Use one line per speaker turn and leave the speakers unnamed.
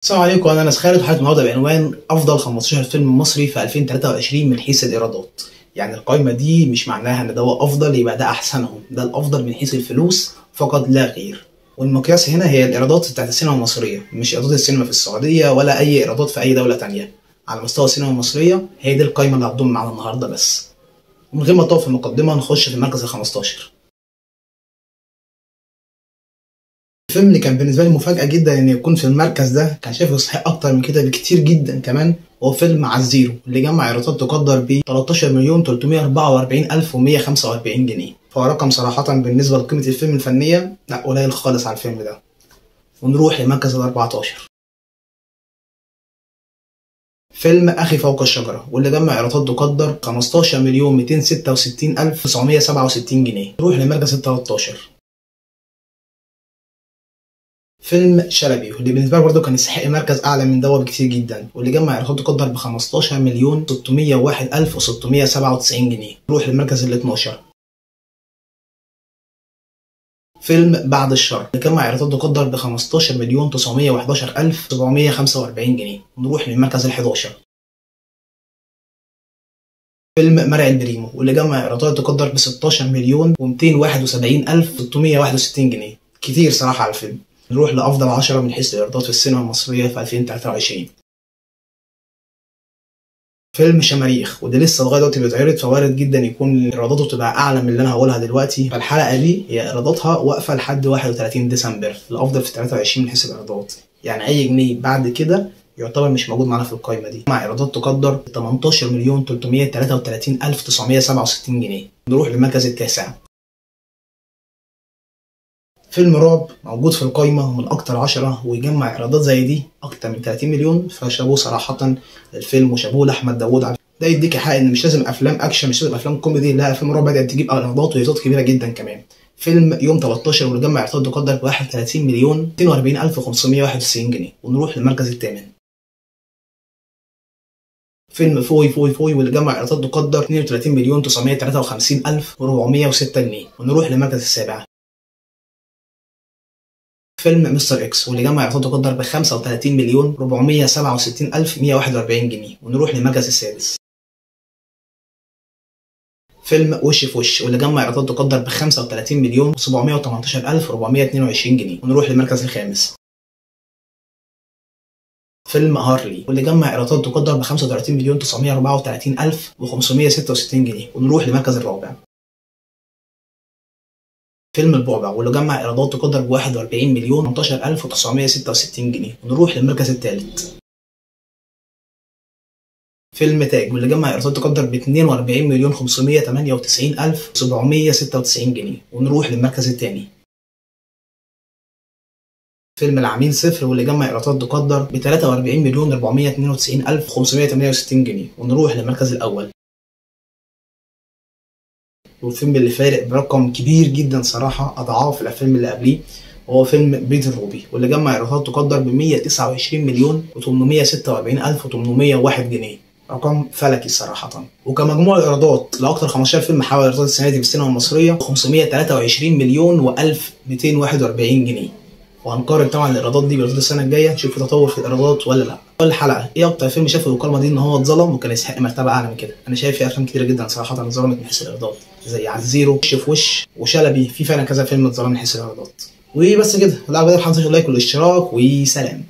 السلام عليكم، انا انس خالد، وحلقه النهارده بعنوان افضل 15 فيلم مصري في 2023 من حيث الايرادات. يعني القائمة دي مش معناها ان ده هو افضل يبقى ده احسنهم، ده الافضل من حيث الفلوس فقط لا غير. والمقياس هنا هي الايرادات بتاعت السينما المصرية، مش ايرادات السينما في السعودية ولا اي ايرادات في اي دولة تانية. على مستوى السينما المصرية هي دي القائمة اللي هتضم معانا النهارده بس. ومن غير ما اطول في المقدمة نخش في المركز ال 15. الفيلم اللي كان بالنسبة لي مفاجاة جدا ان يكون في المركز ده، كان شايفه يستحق اكتر من كده بكتير جدا كمان، هو فيلم عالزيرو اللي جمع ايرادات تقدر ب 13,344,145 جنيه. فهو رقم صراحة بالنسبة لقيمة الفيلم الفنية لا قليل خالص على الفيلم ده. ونروح لمركز ال 14، فيلم اخي فوق الشجرة، واللي جمع ايرادات تقدر 15,266,967 جنيه. نروح لمركز ال 13، فيلم شلبي، واللي بالنسبة لي برضه كان يستحق مركز اعلى من دوت بكتير جدا، واللي جمع ايرادات تقدر ب 15,601,697 جنيه. نروح للمركز ال 12، فيلم بعد الشر، اللي جمع ايرادات تقدر ب 15,911,745 جنيه. نروح للمركز ال 11، فيلم مرعي البريمو، واللي جمع ايرادات تقدر ب 16,271,661 جنيه. كتير صراحة على الفيلم. نروح لأفضل 10 من حيث الإيرادات في السينما المصرية في 2023. فيلم شماريخ، وده لسه لغاية دلوقتي بيتعرض، فوارد جدا يكون إيراداته تبقى أعلى من اللي أنا هقولها دلوقتي. فالحلقة دي هي إيراداتها واقفة لحد 31 ديسمبر، الأفضل في 23 من حيث الإيرادات، يعني أي جنيه بعد كده يعتبر مش موجود معانا في القايمة دي. مع إيرادات تقدر 18,333,967 جنيه. نروح للمركز التاسع، فيلم رعب موجود في القايمة من أكتر 10 ويجمع إيرادات زي دي أكتر من 30 مليون، فشابوه صراحة للفيلم وشابوه لأحمد داوود. ده يديك حق إن مش لازم أفلام أكشن، مش لازم أفلام كوميدي، لا أفلام رعب بدأت تجيب إيرادات وإيرادات كبيرة جدا كمان. فيلم يوم 13 واللي جمع إيرادات تقدر ب 31,042,591 جنيه. ونروح للمركز الثامن، فيلم فوي فوي فوي، واللي جمع إيرادات تقدر 32,953,406 جنيه. ونروح للمركز السابع، فيلم مستر اكس، واللي جمع ايرادات تقدر ب 35,467,141 جنيه. ونروح للمركز السادس، فيلم وش في وش، واللي جمع ايرادات تقدر ب 35,718,422 جنيه. ونروح للمركز الخامس، فيلم هارلي، واللي جمع ايرادات تقدر ب 35,934,566 جنيه. ونروح للمركز الرابع، فيلم البعبع، واللي جمع ايرادات تقدر ب 41,018,966 جنيه. ونروح للمركز الثالث، فيلم تاج، واللي جمع ايرادات تقدر ب 42,598,796 جنيه. ونروح للمركز الثاني، فيلم العميل صفر، واللي جمع ايرادات تقدر ب 43,492,568 جنيه. ونروح للمركز الاول، والفيلم اللي فارق برقم كبير جدا صراحة أضعاف الأفلام اللي قبليه، وهو فيلم بيت الروبي، واللي جمع إيرادات تقدر ب 129,846,801 جنيه. رقم فلكي صراحة. وكمجموع الإيرادات لأكثر 15 فيلم حقق إيرادات السنة دي في السينما المصرية 523,241 جنيه. وهنقارن طبعا الايرادات دي بايرادات السنة الجاية، نشوف في تطور في الايرادات ولا لا. اول حلقة ايه اكتر فيلم شافه القائمة دي ان هو اتظلم وكان يستحق مرتبه اعلى من كده؟ انا شايف في افلام كتيرة جدا صراحة اتظلمت من حيث الايرادات، زي عالزيرو، وش في وش، وشلبي، في فعلا كذا فيلم اتظلم من حيث الايرادات. وبس كده، لا بقى 15 like والاشتراك، وسلام.